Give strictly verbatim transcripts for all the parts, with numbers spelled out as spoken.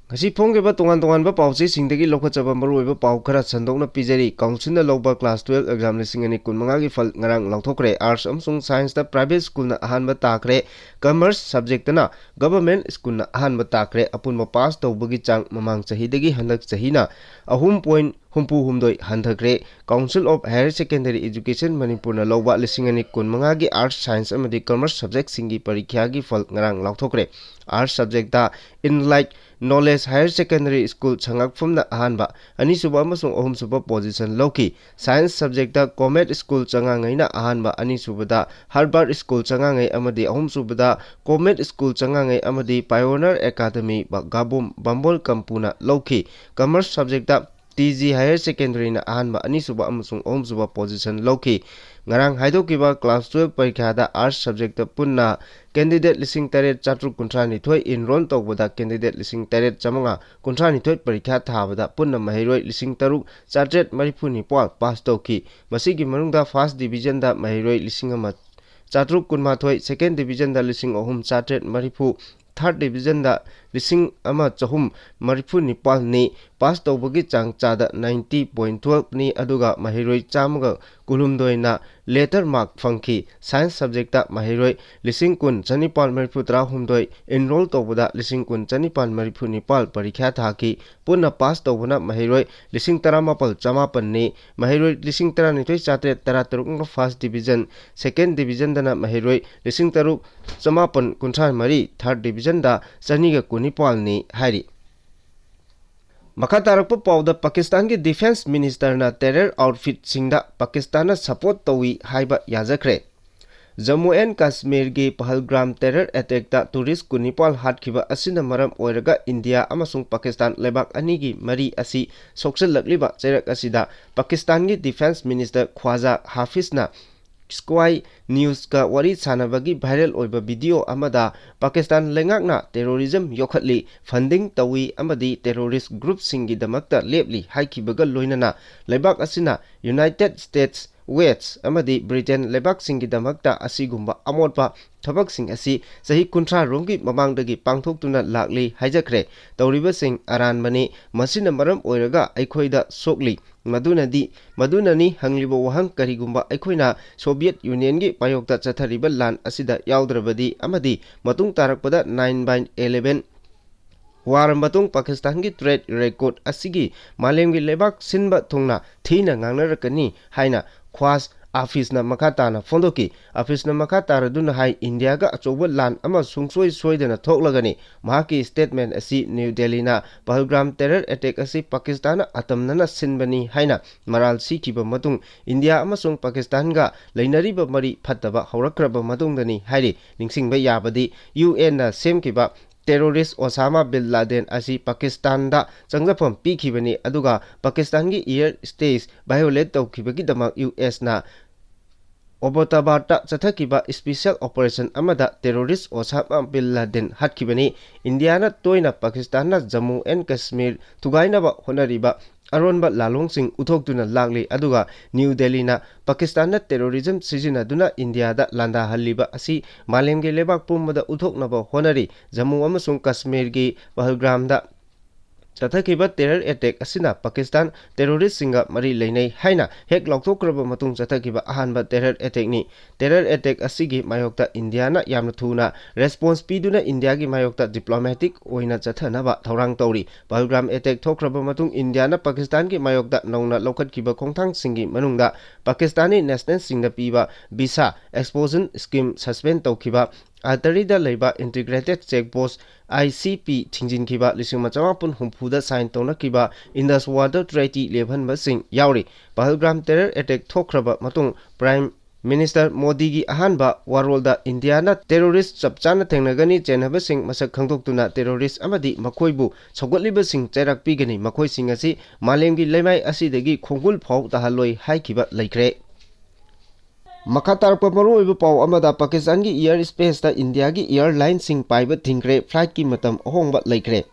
ꯉꯁꯤ ꯐꯣꯡꯈꯤꯕ ꯇꯣꯉꯥꯟ ꯇꯣꯉꯥꯟꯕ ꯄꯥꯎꯆꯦꯁꯤꯡꯗꯒꯤ ꯂꯧꯈꯠꯆꯕ ꯃꯔꯨꯑꯣꯏꯕ ꯄꯥꯎ ꯈꯔ ꯁꯟꯗꯣꯛꯅ ꯄꯤꯖꯔꯤ꯫ ꯀꯥꯎꯟꯁꯤꯜꯅ ꯂꯧꯕ ꯀ꯭ꯂꯥꯁ ꯇꯨꯋꯦꯜꯐ ꯑꯦꯛꯖꯥꯝ ꯂꯤꯁꯤꯡ ꯑꯅꯤ ꯀꯨꯟꯃꯉꯥꯒꯤ ꯐꯜ ꯉꯔꯥꯡ ꯂꯥꯎꯊꯣꯛꯈ꯭ꯔꯦ꯫ ꯑꯥꯔꯠꯁ ꯑꯃꯁꯨꯡ ꯁꯥꯏꯟꯁꯇ ꯄ꯭ꯔꯥꯏꯚꯦꯠ ꯁ꯭ꯀꯨꯜꯅ ꯑꯍꯥꯟꯕ ꯇꯥꯈ꯭ꯔꯦ꯫ ꯀꯃꯔꯁ ꯁꯕꯖꯦꯛꯇꯅ ꯒꯚꯔꯟꯃꯦꯟꯠ ꯁ꯭ꯀꯨꯜꯅ ꯑꯍꯥꯟꯕ ꯇꯥꯈ꯭ꯔꯦ꯫ ꯑꯄꯨꯟꯕ ꯄꯥꯁ ꯇꯧꯕꯒꯤ ꯆꯥꯡ ꯃꯃꯥꯡ ꯆꯍꯤꯗꯒꯤ ꯍꯟꯗꯛ ꯆꯍꯤꯅ ꯑꯍꯨꯝ ꯄꯣꯏꯟꯠ ꯍꯨꯝꯐꯨ ꯍꯨꯝꯗꯣꯏ ꯍꯟꯊꯈ꯭ꯔꯦ꯫ Council of Higher Secondary Education ꯃꯅꯤꯄꯨꯔꯅ ꯂꯧꯕ ꯂꯤꯁꯤꯡ ꯑꯅꯤ ꯀꯨꯟꯃꯉꯥꯒꯤ ꯑꯥꯔꯠꯁ, ꯁꯥꯏꯟꯁ ꯑꯃꯗꯤ ꯀꯃꯔꯁ ꯁꯕꯖꯦꯛꯁꯤꯡꯒꯤ ꯄꯔꯤꯈ꯭ꯌꯥꯒꯤ ꯐꯜ ꯉꯔꯥꯡ ꯂꯥꯎꯊꯣꯛꯈ꯭ꯔꯦ꯫ Arts subject enlight knowledge higher secondary school ꯁꯉꯥꯛꯐꯝꯅ ꯑꯍꯥꯟꯕ, ꯑꯅꯤꯁꯨꯕ ꯑꯃꯁꯨꯡ ꯑꯍꯨꯝꯁꯨꯕ ꯄꯣꯖꯤꯁꯟ ꯂꯧꯈꯤ꯫ ꯁꯥꯏꯟꯁ ꯁꯕꯖꯦꯛꯇ ꯀꯣꯃꯦꯠ ꯁ꯭ꯀꯨꯜ ꯆꯉꯥꯉꯩꯅ ꯑꯍꯥꯟꯕ, ꯑꯅꯤꯁꯨꯕꯗ ꯍꯔꯕꯔꯠ ꯁ꯭ꯀꯨꯜ ꯆꯉꯥꯉꯩ ꯑꯃꯗꯤ ꯑꯍꯨꯝꯁꯨꯕꯗ ꯀꯣꯃꯦꯠ ꯁ꯭ꯀꯨꯜ ꯆꯉꯥꯉꯩ ꯑꯃꯗꯤ ꯄꯥꯏꯑꯣꯅꯔ ꯑꯦꯀꯥꯗꯃꯤ ꯕ-, ꯒꯥꯕꯨꯝ ꯕꯥꯝꯕꯣꯜ ꯀꯝꯄꯨꯅ ꯂꯧꯈꯤ꯫ Commerce subject T G higher ꯁꯦꯀꯦꯟꯗꯔꯤꯅ ꯑꯍꯥꯟꯕ, ꯑꯅꯤꯁꯨꯕ ꯑꯃꯁꯨꯡ ꯑꯍꯨꯝꯁꯨꯕ ꯄꯣꯖꯤꯁꯟ ꯂꯧꯈꯤ꯫ ꯉꯔꯥꯡ ꯍꯥꯏꯗꯣꯛꯈꯤꯕ ꯀ꯭ꯂꯥꯁ ꯇꯨꯋꯦꯜꯐ ꯄꯔꯤꯈ꯭ꯌꯥꯗ ꯑꯥꯔꯠꯁ ꯁꯕꯖꯦꯛꯇ ꯄꯨꯟꯅ ꯀꯦꯟꯗꯤꯗꯦꯠ ꯂꯤꯁꯤꯡ ꯇꯔꯦꯠ ꯆꯥꯇ꯭ꯔꯨꯛ ꯀꯨꯟꯊ꯭ꯔꯥ ꯅꯤꯊꯣꯏ, ꯏꯟꯔꯣꯜ ꯇꯧꯕꯗ ꯀꯦꯟꯗꯤꯗꯦꯠ ꯂꯤꯁꯤꯡ ꯇꯔꯦꯠ ꯆꯥꯃꯉꯥ ꯀꯨꯟꯊ꯭ꯔꯥ ꯅꯤꯊꯣꯏ ꯄꯔꯤꯈ꯭ꯌꯥ ꯊꯥꯕꯗ ꯄꯨꯟꯅ ꯃꯍꯩꯔꯣꯏ ꯂꯤꯁꯤꯡ ꯇꯔꯨꯛ ꯆꯥꯇ꯭ꯔꯦꯠ ꯃꯔꯤꯐꯨ ꯅꯤꯄꯥꯜ ꯄꯥꯁ ꯇꯧꯈꯤ꯫ ꯃꯁꯤꯒꯤ ꯃꯅꯨꯡꯗ ꯐꯥꯔꯁ ꯗꯤꯕꯤꯖꯟꯗ ꯃꯍꯩꯔꯣꯏ ꯂꯤꯁꯤꯡ ꯑꯃ ꯆꯥꯇ꯭ꯔꯨꯛ ꯀꯨꯟꯃꯥꯊꯣꯏ, ꯁꯦꯀꯦꯟ ꯗꯤꯕꯤꯖꯟꯗ ꯂꯤꯁꯤꯡ ꯑꯍꯨꯝ ꯆꯥꯇ꯭ꯔꯦꯠ ꯃꯔꯤꯐꯨ, ꯊꯥꯔꯠ ꯗꯤꯕꯤꯖꯟꯗ ꯂꯤꯁꯤꯡ ꯑꯃ ꯆꯍꯨꯝ ꯃꯔꯤꯐꯨ ꯅꯤꯄꯥꯜꯅꯤ꯫ ꯄꯥꯁ ꯇꯧꯕꯒꯤ ꯆꯥꯡ ꯆꯥꯗ ꯅꯥꯏꯟꯇꯤ ꯄꯣꯏꯟꯠ ꯇꯨꯋꯦꯜꯐꯅꯤ꯫ ꯑꯗꯨꯒ ꯃꯍꯩꯔꯣꯏ ꯆꯥꯝꯃꯒ ꯀꯨꯟꯍꯨꯝꯗꯣꯏꯅ ꯂꯦꯇꯔ ꯃꯥꯔꯛ ꯐꯪꯈꯤ꯫ ꯁꯥꯏꯟꯁ ꯁꯕꯖꯦꯛꯇ ꯃꯍꯩꯔꯣꯏ ꯂꯤꯁꯤꯡ ꯀꯨꯟ ꯆꯅꯤꯄꯥꯜ ꯃꯔꯤꯐꯨ ꯇꯔꯥꯍꯨꯝꯗꯣꯏ, ꯏꯟꯔꯣꯜ ꯇꯧꯕꯗ ꯂꯤꯁꯤꯡ ꯀꯨꯟ ꯆꯅꯤꯄꯥꯜ ꯃꯔꯤꯐꯨ ꯅꯤꯄꯥꯜ ꯄꯔꯤꯈ꯭ꯌꯥ ꯊꯥꯈꯤ꯫ ꯄꯨꯟꯅ ꯄꯥꯁ ꯇꯧꯕꯅ ꯃꯍꯩꯔꯣꯏ ꯂꯤꯁꯤꯡ ꯇꯔꯥꯃꯥꯄꯜ ꯆꯃꯥꯄꯜꯅꯤ꯫ ꯃꯍꯩꯔꯣꯏ ꯂꯤꯁꯤꯡ ꯇꯔꯥꯅꯤꯊꯣꯏ ꯆꯥꯇ꯭ꯔꯦꯠ ꯇꯔꯥꯇꯔꯨꯛꯅ ꯐꯥꯔꯁ ꯗꯤꯕꯤꯖꯟ, ꯁꯦꯀꯦꯟ ꯗꯤꯕꯤꯖꯟꯗꯅ ꯃꯍꯩꯔꯣꯏ ꯂꯤꯁꯤꯡ ꯇꯔꯨꯛ ꯆꯃꯥꯄꯜ ꯀꯨꯟꯊ꯭ꯔꯥ ꯃꯔꯤ, ꯊꯥꯔꯠ ꯗꯤꯕꯤꯖꯟꯗ ꯆꯅꯤꯒ ꯀꯨꯟꯅꯤꯄꯥꯜꯅꯤ ꯍꯥꯏꯔꯤ꯫ ꯃꯈꯥ ꯇꯥꯔꯛꯄ ꯄꯥꯎꯗ, ꯄꯥꯀꯤꯁꯇꯥꯟꯒꯤ ꯗꯤꯐꯦꯟꯁ ꯃꯤꯅꯤꯁꯇꯔꯅ ꯇꯦꯔꯔ ꯑꯥꯎꯠꯐꯤꯠꯁꯤꯡꯗ ꯄꯥꯀꯤꯁꯇꯥꯟꯅ ꯁꯄꯣꯔꯠ ꯇꯧꯏ ꯍꯥꯏꯕ ꯌꯥꯖꯈ꯭ꯔꯦ꯫ ꯖꯝꯃꯨ ꯑꯦꯟ ꯀꯥꯁꯃꯤꯔꯒꯤ ꯄꯍꯜꯒ꯭ꯔꯥꯝ ꯇꯦꯔꯔ ꯑꯦꯇꯦꯛꯇ ꯇꯨꯔꯤꯁ ꯀꯨꯟꯅꯤꯄꯥꯜ ꯍꯥꯠꯈꯤꯕ ꯑꯁꯤꯅ ꯃꯔꯝ ꯑꯣꯏꯔꯒ ꯏꯟꯗꯤꯌꯥ ꯑꯃꯁꯨꯡ ꯄꯥꯀꯤꯁꯇꯥꯟ ꯂꯩꯕꯥꯛ ꯑꯅꯤꯒꯤ ꯃꯔꯤ ꯑꯁꯤ ꯁꯣꯛꯆꯤꯜꯂꯛꯂꯤꯕ ꯆꯩꯔꯛ ꯑꯁꯤꯗ ꯄꯥꯀꯤꯁꯇꯥꯟꯒꯤ ꯗꯤꯐꯦꯟꯁ ꯃꯤꯅꯤꯁꯇꯔ ꯈ꯭ꯋꯥꯖꯥ ꯍꯥꯐꯤꯖꯅ ꯁ꯭ꯀꯥꯏ ꯅ꯭ꯌꯨꯁꯀ ꯋꯥꯔꯤ ꯁꯥꯟꯅꯕꯒꯤ ꯚꯥꯏꯔꯦꯜ ꯑꯣꯏꯕ ꯚꯤꯗꯤꯑꯣ ꯑꯃꯗ ꯄꯥꯀꯤꯁꯇꯥꯟ ꯂꯩꯉꯥꯛꯅ ꯇꯦꯔꯣꯔꯤꯖꯝ ꯌꯣꯛꯈꯠꯂꯤ, ꯐꯟꯗꯤꯡ ꯇꯧꯏ ꯑꯃꯗꯤ ꯇꯦꯔꯣꯔꯤꯁ ꯒ꯭ꯔꯨꯞꯁꯤꯡꯒꯤꯗꯃꯛꯇ ꯂꯦꯞꯂꯤ ꯍꯥꯏꯈꯤꯕꯒ ꯂꯣꯏꯅꯅ ꯂꯩꯕꯥꯛ ꯑꯁꯤꯅ ꯌꯨꯅꯥꯏꯇꯦꯗ ꯁ꯭ꯇꯦꯠꯁ ꯋꯦꯠꯁ ꯑꯃꯗꯤ ꯕ꯭ꯔꯤꯇꯦꯟ ꯂꯩꯕꯥꯛꯁꯤꯡꯒꯤꯗꯃꯛꯇ ꯑꯁꯤꯒꯨꯝꯕ ꯑꯃꯣꯠꯄ ꯊꯕꯛꯁꯤꯡ ꯑꯁꯤ ꯆꯍꯤ ꯀꯨꯟꯊ꯭ꯔꯥ ꯔꯣꯝꯒꯤ ꯃꯃꯥꯡꯗꯒꯤ ꯄꯥꯡꯊꯣꯛꯇꯨꯅ ꯂꯥꯛꯂꯤ ꯍꯥꯏꯖꯈ꯭ꯔꯦ꯫ ꯇꯧꯔꯤꯕꯁꯤꯡ ꯑꯔꯥꯟꯕꯅꯤ꯫ ꯃꯁꯤꯅ ꯃꯔꯝ ꯑꯣꯏꯔꯒ ꯑꯩꯈꯣꯏꯗ ꯁꯣꯛꯂꯤ꯫ ꯃꯗꯨꯅꯗꯤ, ꯃꯗꯨꯅꯅꯤ ꯍꯪꯂꯤꯕ ꯋꯥꯍꯪ, ꯀꯔꯤꯒꯨꯝꯕ ꯑꯩꯈꯣꯏꯅ ꯁꯣꯚꯤꯌꯦꯠ ꯌꯨꯅꯤꯌꯟꯒꯤ ꯃꯥꯌꯣꯛꯇ ꯆꯠꯊꯔꯤꯕ ꯂꯥꯟ ꯑꯁꯤꯗ ꯌꯥꯎꯗ꯭ꯔꯕꯗꯤ ꯑꯃꯗꯤ ꯃꯇꯨꯡ ꯇꯥꯔꯛꯄꯗ nine by eleven ꯋꯥꯔ ꯃꯇꯨꯡ ꯄꯥꯀꯤꯁꯇꯥꯟꯒꯤ ꯇ꯭ꯔꯦꯗ ꯔꯦꯀꯣꯔꯗ ꯑꯁꯤꯒꯤ ꯃꯥꯂꯦꯝꯒꯤ ꯂꯩꯕꯥꯛ ꯁꯤꯟꯕ ꯊꯨꯡꯅ ꯊꯤꯅ ꯉꯥꯡꯅꯔꯛꯀꯅꯤ ꯍꯥꯏꯅ ꯈ꯭ꯋꯥꯖ ꯑꯥꯐꯤꯁꯅ ꯃꯈꯥ ꯇꯥꯅ ꯐꯣꯡꯗꯣꯛꯈꯤ꯫ ꯑꯥꯐꯤꯁꯅ ꯃꯈꯥ ꯇꯥꯔꯗꯨꯅ ꯍꯥꯏ, ꯏꯟꯗꯤꯌꯥꯒ ꯑꯆꯧꯕ ꯂꯥꯟ ꯑꯃ ꯁꯨꯡꯁꯣꯏ ꯁꯣꯏꯗꯅ ꯊꯣꯛꯂꯒꯅꯤ꯫ ꯃꯍꯥꯛꯀꯤ ꯁ꯭ꯇꯦꯠꯃꯦꯟ ꯑꯁꯤ ꯅ꯭ꯌꯨ ꯗꯦꯜꯂꯤꯅ ꯄꯍꯜꯒ꯭ꯔꯥꯝ ꯇꯦꯔꯔ ꯑꯦꯇꯦꯛ ꯑꯁꯤ ꯄꯥꯀꯤꯁꯇꯥꯟꯅ ꯑꯇꯝꯅꯅ ꯁꯤꯟꯕꯅꯤ ꯍꯥꯏꯅ ꯃꯔꯥꯜ ꯁꯤꯈꯤꯕ ꯃꯇꯨꯡ ꯏꯟꯗꯤꯌꯥ ꯑꯃꯁꯨꯡ ꯄꯥꯀꯤꯁꯇꯥꯟꯒ ꯂꯩꯅꯔꯤꯕ ꯃꯔꯤ ꯐꯠꯇꯕ ꯍꯧꯔꯛꯈ꯭ꯔꯕ ꯃꯇꯨꯡꯗꯅꯤ ꯍꯥꯏꯔꯤ꯫ ꯅꯤꯡꯁꯤꯡꯕ ꯌꯥꯕꯗꯤ, ꯌꯨ ꯑꯦꯟꯅ ꯁꯦꯝꯈꯤꯕ ꯇꯦꯔꯣꯔꯤꯁ ꯑꯣꯁꯥꯃꯥ ꯕꯤꯟ ꯂꯥꯗꯦꯟ ꯑꯁꯤ ꯄꯥꯀꯤꯁꯇꯥꯟꯗ ꯆꯪꯖꯐꯝ ꯄꯤꯈꯤꯕꯅꯤ, ꯑꯗꯨꯒ ꯄꯥꯀꯤꯁꯇꯥꯟꯒꯤ ꯏꯌꯔ ꯁ꯭ꯄꯦꯁ ꯚꯥꯏꯑꯣꯂꯦꯠ ꯇꯧꯈꯤꯕꯒꯤꯗꯃꯛ ꯌꯨ ꯑꯦꯁꯅ ꯑꯣꯕꯣꯇꯥꯕꯥꯗꯇ ꯆꯠꯊꯈꯤꯕ ꯁ꯭ꯄꯦꯁꯤꯌꯦꯜ ꯑꯣꯄꯔꯦꯁꯟ ꯑꯃꯗ ꯇꯦꯔꯣꯔꯤꯁ ꯑꯣꯁꯥꯃꯥ ꯕꯤꯟ ꯂꯥꯗꯦꯟ ꯍꯥꯠꯈꯤꯕꯅꯤ꯫ ꯏꯟꯗꯤꯌꯥꯅ ꯇꯣꯏꯅ ꯄꯥꯀꯤꯁꯇꯥꯟꯅ ꯖꯝꯃꯨ ꯑꯦꯟ ꯀꯁꯃꯤꯔ ꯊꯨꯒꯥꯏꯅꯕ ꯍꯣꯠꯅꯔꯤꯕ ꯑꯔꯣꯟꯕ ꯂꯥꯂꯣꯡꯁꯤꯡ ꯎꯠꯊꯣꯛꯇꯨꯅ ꯂꯥꯛꯂꯤ, ꯑꯗꯨꯒ ꯅ꯭ꯌꯨ ꯗꯦꯜꯂꯤꯅ ꯄꯥꯀꯤꯁꯇꯥꯟꯅ ꯇꯦꯔꯣꯔꯤꯖꯝ ꯁꯤꯖꯤꯟꯅꯗꯨꯅ ꯏꯟꯗꯤꯌꯥꯗ ꯂꯥꯟꯗꯥꯍꯜꯂꯤꯕ ꯑꯁꯤ ꯃꯥꯂꯦꯝꯒꯤ ꯂꯩꯕꯥꯛ ꯄꯨꯝꯕꯗ ꯎꯠꯊꯣꯛꯅꯕ ꯍꯣꯠꯅꯔꯤ꯫ ꯖꯝꯃꯨ ꯑꯃꯁꯨꯡ ꯀꯁꯃꯤꯔꯒꯤ ꯄꯍꯜꯒ꯭ꯔꯥꯝꯗ ꯆꯠꯊꯈꯤꯕ ꯇꯦꯔꯔ ꯑꯦꯇꯦꯛ ꯑꯁꯤꯅ ꯄꯥꯀꯤꯁꯇꯥꯟ ꯇꯦꯔꯣꯔꯤꯁꯁꯤꯡꯒ ꯃꯔꯤ ꯂꯩꯅꯩ ꯍꯥꯏꯅ ꯍꯦꯛ ꯂꯥꯎꯊꯣꯛꯈ꯭ꯔꯕ ꯃꯇꯨꯡ ꯆꯠꯊꯈꯤꯕ ꯑꯍꯥꯟꯕ ꯇꯦꯔꯔ ꯑꯦꯇꯦꯛꯅꯤ꯫ ꯇꯦꯔꯔ ꯑꯦꯇꯦꯛ ꯑꯁꯤꯒꯤ ꯃꯥꯌꯣꯛꯇ ꯏꯟꯗꯤꯌꯥꯅ ꯌꯥꯝꯅ ꯊꯨꯅ ꯔꯦꯁꯄꯣꯟꯁ ꯄꯤꯗꯨꯅ ꯏꯟꯗꯤꯌꯥꯒꯤ ꯃꯥꯌꯣꯛꯇ ꯗꯤꯄ꯭ꯂꯣꯃꯦꯇꯤꯛ ꯑꯣꯏꯅ ꯆꯠꯊꯅꯕ ꯊꯧꯔꯥꯡ ꯇꯧꯔꯤ꯫ ꯄꯍꯜꯒ꯭ꯔꯥꯝ ꯑꯦꯇꯦꯛ ꯊꯣꯛꯈ꯭ꯔꯕ ꯃꯇꯨꯡ ꯏꯟꯗꯤꯌꯥꯅ ꯄꯥꯀꯤꯁꯇꯥꯟꯒꯤ ꯃꯥꯌꯣꯛꯇ ꯅꯧꯅ ꯂꯧꯈꯠꯈꯤꯕ ꯈꯣꯡꯊꯥꯡꯁꯤꯡꯒꯤ ꯃꯅꯨꯡꯗ ꯄꯥꯀꯤꯁꯇꯥꯅꯤ ꯅꯦꯁꯅꯦꯜꯁꯤꯡꯗ ꯄꯤꯕ ꯚꯤꯁꯥ ꯑꯦꯛꯁꯄꯜꯁꯟ ꯁ꯭ꯀꯤꯝ ꯁꯁꯄꯦꯟ ꯇꯧꯈꯤꯕ, ꯑꯇꯔꯤꯗ ꯂꯩꯕ integrated check post, I C ꯄꯤ, ꯊꯤꯡꯖꯤꯟꯈꯤꯕ, ꯂꯤꯁꯤꯡ ꯑꯃ ꯆꯃꯥꯄꯟ ꯍꯨꯝꯐꯨꯗ ꯁꯥꯏꯟ ꯇꯧꯅꯈꯤꯕ ꯏꯟꯗꯁ ꯋꯥꯇꯔ ꯇ꯭ꯔꯤꯇꯤ ꯂꯦꯞꯍꯟꯕꯁꯤꯡ ꯌꯥꯎꯔꯤ꯫ ꯄꯍꯜꯒ꯭ꯔꯥꯝ ꯇꯦꯔꯔ ꯑꯦꯇꯦꯛ ꯊꯣꯛꯈ꯭ꯔꯕ ꯃꯇꯨꯡ ꯄ꯭ꯔꯥꯏꯝ ꯃꯤꯅꯤꯁꯇꯔ ꯃꯣꯗꯤꯒꯤ ꯑꯍꯥꯟꯕ ꯋꯥꯔꯣꯜꯗ ꯏꯟꯗꯤꯌꯥꯅ ꯇꯦꯔꯣꯔꯤꯁ ꯆꯞ ꯆꯥꯅ ꯊꯦꯡꯅꯒꯅꯤ, ꯆꯦꯟꯅꯕꯁꯤꯡ ꯃꯁꯛ ꯈꯪꯗꯣꯛꯇꯨꯅ ꯇꯦꯔꯣꯔꯤꯁ ꯑꯃꯗꯤ ꯃꯈꯣꯏꯕꯨ ꯁꯧꯒꯠꯂꯤꯕꯁꯤꯡ ꯆꯩꯔꯥꯛ ꯄꯤꯒꯅꯤ, ꯃꯈꯣꯏꯁꯤꯡ ꯑꯁꯤ ꯃꯥꯂꯦꯝꯒꯤ ꯂꯩꯃꯥꯏ ꯑꯁꯤꯗꯒꯤ ꯈꯣꯡꯒꯨꯜ ꯐꯥꯎ ꯇꯥꯍꯜꯂꯣꯏ ꯍꯥꯏꯈꯤꯕ ꯂꯩꯈ꯭ꯔꯦ꯫ ꯃꯈꯥ ꯇꯥꯔꯛꯄ ꯃꯔꯨꯑꯣꯏꯕ ꯄꯥꯎ ꯑꯃꯗ, ꯄꯥꯀꯤꯁꯇꯥꯟꯒꯤ ꯏꯌꯔ ꯁ꯭ꯄꯦꯁꯇ ꯏꯟꯗꯤꯌꯥꯒꯤ ꯏꯌꯔꯂꯥꯏꯟꯁꯤꯡ ꯄꯥꯏꯕ ꯊꯤꯡꯈ꯭ꯔꯦ, ꯐ꯭ꯂꯥꯏꯠꯀꯤ ꯃꯇꯝ ꯑꯍꯣꯡꯕ ꯂꯩꯈ꯭ꯔꯦ꯫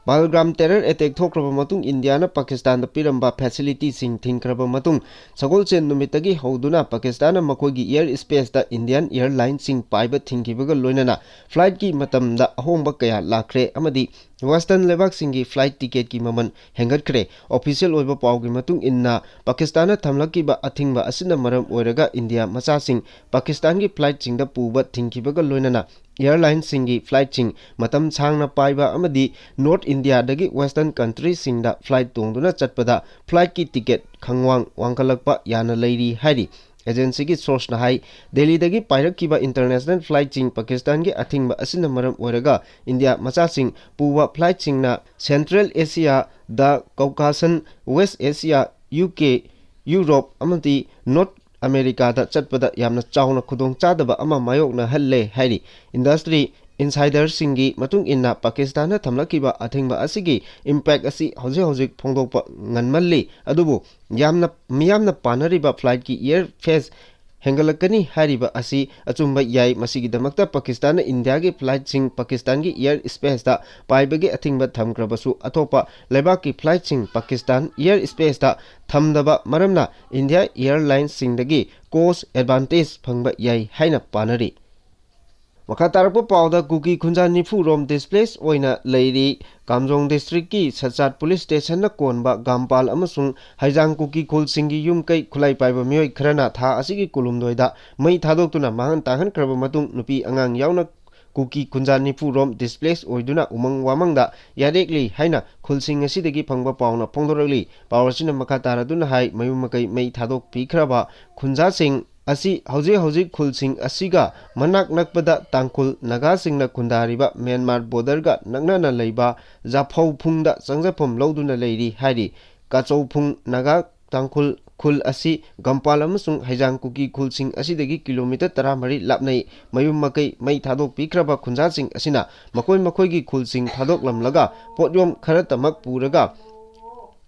ꯄꯍꯜꯒꯥꯝ terror attack ꯊꯣꯛꯈ꯭ꯔꯕ ꯃꯇꯨꯡ ꯏꯟꯗꯤꯌꯥꯅ ꯄꯥꯀꯤꯁꯇꯥꯟꯗ ꯄꯤꯔꯝꯕ facility ꯁꯤꯡ ꯊꯤꯡꯈ꯭ꯔꯕ ꯃꯇꯨꯡ, ꯁꯒꯣꯜꯁꯦꯟ ꯅꯨꯃꯤꯠꯇꯒꯤ ꯍꯧꯗꯨꯅ ꯄꯥꯀꯤꯁꯇꯥꯟꯅ ꯃꯈꯣꯏꯒꯤ air space ꯇ Indian airline ꯁꯤꯡ ꯄꯥꯏꯕ ꯊꯤꯡꯈꯤꯕꯒ ꯂꯣꯏꯅꯅ flight ꯀꯤ ꯃꯇꯝꯗ ꯑꯍꯣꯡꯕ ꯀꯌꯥ ꯂꯥꯛꯈ꯭ꯔꯦ ꯑꯃꯗꯤ Western ꯂꯩꯕꯥꯛꯁꯤꯡꯒꯤ flight ticket ꯀꯤ ꯃꯃꯜ ꯍꯦꯟꯒꯠꯈ꯭ꯔꯦ꯫ Official ꯑꯣꯏꯕ ꯄꯥꯎꯒꯤ ꯃꯇꯨꯡ ꯏꯟꯅ, ꯄꯥꯀꯤꯁꯇꯥꯟꯅ ꯊꯝꯂꯛꯈꯤꯕ ꯑꯊꯤꯡꯕ ꯑꯁꯤꯅ ꯃꯔꯝ ꯑꯣꯏꯔꯒ ꯏꯟꯗꯤꯌꯥ ꯃꯆꯥꯁꯤꯡ ꯄꯥꯀꯤꯁꯇꯥꯟꯒꯤ flight ꯁꯤꯡꯗ ꯄꯨꯕ ꯊꯤꯡꯈꯤꯕꯒ ꯂꯣꯏꯅꯅ airline ꯁꯤꯡꯒꯤ flight ꯁꯤꯡ ꯃꯇꯝ ꯁꯥꯡꯅ ꯄꯥꯏꯕ ꯑꯃꯗꯤ North India ꯗꯒꯤ Western country ꯁꯤꯡꯗ flight ꯇꯣꯡꯗꯨꯅ ꯆꯠꯄꯗ flight ꯀꯤ ticket ꯈꯪꯋꯥꯡ ꯋꯥꯡꯈꯠꯂꯛꯄ ꯌꯥꯅ ꯂꯩꯔꯤ ꯍꯥꯏꯔꯤ꯫ Agency ꯒꯤ source ꯅ ꯍꯥꯏ, ꯗꯦꯜꯂꯤꯗꯒꯤ ꯄꯥꯏꯔꯛꯈꯤꯕ international flight ꯁꯤꯡ ꯄꯥꯀꯤꯁꯇꯥꯟꯒꯤ ꯑꯊꯤꯡꯕ ꯑꯁꯤꯅ ꯃꯔꯝ ꯑꯣꯏꯔꯒ ꯏꯟꯗꯤꯌꯥ ꯃꯆꯥꯁꯤꯡ ꯄꯨꯕ flight ꯁꯤꯡꯅ Central Asia, the Caucasus, West Asia, U K, Europe ꯑꯃꯗꯤ North America ꯗ ꯆꯠꯄꯗ ꯌꯥꯝꯅ ꯆꯥꯎꯅ ꯈꯨꯗꯣꯡꯆꯥꯗꯕ ꯑꯃ ꯃꯥꯌꯣꯛꯅꯍꯜꯂꯦ ꯍꯥꯏꯔꯤ꯫ Industry insider ꯁꯤꯡꯒꯤ ꯃꯇꯨꯡ ꯏꯟꯅ, ꯄꯥꯀꯤꯁꯇꯥꯟꯅ ꯊꯝꯂꯛꯈꯤꯕ ꯑꯊꯤꯡꯕ ꯑꯁꯤꯒꯤ impact ꯑꯁꯤ ꯍꯧꯖꯤꯛ ꯍꯧꯖꯤꯛ ꯐꯣꯡꯗꯣꯛꯄ ꯉꯟꯃꯜꯂꯤ, ꯑꯗꯨꯕꯨ ꯌꯥꯝꯅ, ꯃꯤꯌꯥꯝꯅ ꯄꯥꯅꯔꯤꯕ flight ꯀꯤ air fares ꯍꯦꯟꯒꯠꯂꯛꯀꯅꯤ ꯍꯥꯏꯔꯤꯕ ꯑꯁꯤ ꯑꯆꯨꯝꯕ ꯌꯥꯏ꯫ ꯃꯁꯤꯒꯤꯗꯃꯛꯇ ꯄꯥꯀꯤꯁꯇꯥꯟꯅ ꯏꯟꯗꯤꯌꯥꯒꯤ flight ꯁꯤꯡ ꯄꯥꯀꯤꯁꯇꯥꯟꯒꯤ air space ꯇ ꯄꯥꯏꯕꯒꯤ ꯑꯊꯤꯡꯕ ꯊꯝꯈ꯭ꯔꯕꯁꯨ, ꯑꯇꯣꯞꯄ ꯂꯩꯕꯥꯛꯀꯤ flight ꯁꯤꯡ ꯄꯥꯀꯤꯁꯇꯥꯟ air space ꯇ ꯊꯝꯗꯕ ꯃꯔꯝꯅ ꯏꯟꯗꯤꯌꯥ airline ꯁꯤꯡꯗꯒꯤ cost advantage ꯐꯪꯕ ꯌꯥꯏ ꯍꯥꯏꯅ ꯄꯥꯅꯔꯤ꯫ ꯃꯈꯥ ꯇꯥꯔꯛꯄ ꯄꯥꯎꯗ, ꯀꯨꯀꯤ ꯈꯨꯟꯖꯥ ꯅꯤꯐꯨ ꯔꯣꯝ displace ꯑꯣꯏꯅ ꯂꯩꯔꯤ꯫ ꯀꯥꯝꯖꯣꯡ district ꯀꯤ ꯁꯆꯥꯠ police station ꯅ ꯀꯣꯟꯕ ꯒꯥꯝꯄꯥꯜ ꯑꯃꯁꯨꯡ ꯍꯩꯖꯥꯡ ꯀꯨꯀꯤ ꯈꯨꯜꯁꯤꯡꯒꯤ ꯌꯨꯝ ꯀꯩ ꯈꯨꯠꯂꯥꯏ ꯄꯥꯏꯕ ꯃꯤꯑꯣꯏ ꯈꯔꯅ ꯊꯥ ꯑꯁꯤꯒꯤ ꯀꯨꯟꯍꯨꯝꯗꯣꯏꯗ ꯃꯩ ꯊꯥꯗꯣꯛꯇꯨꯅ ꯃꯥꯡꯍꯟ ꯇꯥꯛꯍꯟꯈ꯭ꯔꯕ ꯃꯇꯨꯡ, ꯅꯨꯄꯤ ꯑꯉꯥꯡ ꯌꯥꯎꯅ ꯀꯨꯀꯤ ꯈꯨꯟꯖꯥ ꯅꯤꯐꯨ ꯔꯣꯝ displace ꯑꯣꯏꯗꯨꯅ ꯎꯃꯪ ꯋꯥꯃꯪꯗ ꯌꯥꯔꯦꯛꯂꯤ ꯍꯥꯏꯅ ꯈꯨꯜꯁꯤꯡ ꯑꯁꯤꯗꯒꯤ ꯐꯪꯕ ꯄꯥꯎꯅ ꯐꯣꯡꯗꯣꯔꯛꯂꯤ꯫ ꯄꯥꯎ ꯑꯁꯤꯅ ꯃꯈꯥ ꯇꯥꯔꯗꯨꯅ ꯍꯥꯏ, ꯃꯌꯨꯝ ꯃꯀꯩ ꯃꯩ ꯊꯥꯗꯣꯛꯄꯤꯈ꯭ꯔꯕ ꯈꯨꯟꯖꯥꯁꯤꯡ ꯑꯁꯤ ꯍꯧꯖꯤꯛ ꯍꯧꯖꯤꯛ ꯈꯨꯜꯁꯤꯡ ꯑꯁꯤꯒ ꯃꯅꯥꯛ ꯅꯛꯄꯗ ꯇꯥꯡꯈꯨꯜ ꯅꯥꯒꯥꯁꯤꯡꯅ ꯈꯨꯟꯗꯥꯔꯤꯕ ꯃ꯭ꯌꯥꯟꯃꯥꯔ border ꯒ ꯅꯛꯅꯅ ꯂꯩꯕ ꯖꯥꯐꯧ ꯐꯨꯡꯗ ꯆꯪꯖꯐꯝ ꯂꯧꯗꯨꯅ ꯂꯩꯔꯤ ꯍꯥꯏꯔꯤ꯫ ꯀꯥꯆꯧ ꯐꯨꯡ ꯅꯥꯒꯥ ꯇꯥꯡꯈꯨꯜ ꯈꯨꯜ ꯑꯁꯤ ꯒꯝꯄꯥꯜ ꯑꯃꯁꯨꯡ ꯍꯩꯖꯥꯡ ꯀꯨꯀꯤ ꯈꯨꯜꯁꯤꯡ ꯑꯁꯤꯗꯒꯤ kilometre ꯇꯔꯥꯃꯔꯤ ꯂꯥꯞꯅꯩ꯫ ꯃꯌꯨꯝ ꯃꯀꯩ ꯃꯩ ꯊꯥꯗꯣꯛꯄꯤꯈ꯭ꯔꯕ ꯈꯨꯟꯖꯥꯁꯤꯡ ꯑꯁꯤꯅ ꯃꯈꯣꯏ ꯃꯈꯣꯏꯒꯤ ꯈꯨꯜꯁꯤꯡ ꯊꯥꯗꯣꯛꯂꯝꯂꯒ ꯄꯣꯠꯌꯣꯝ ꯈꯔꯇꯃꯛ ꯄꯨꯔꯒ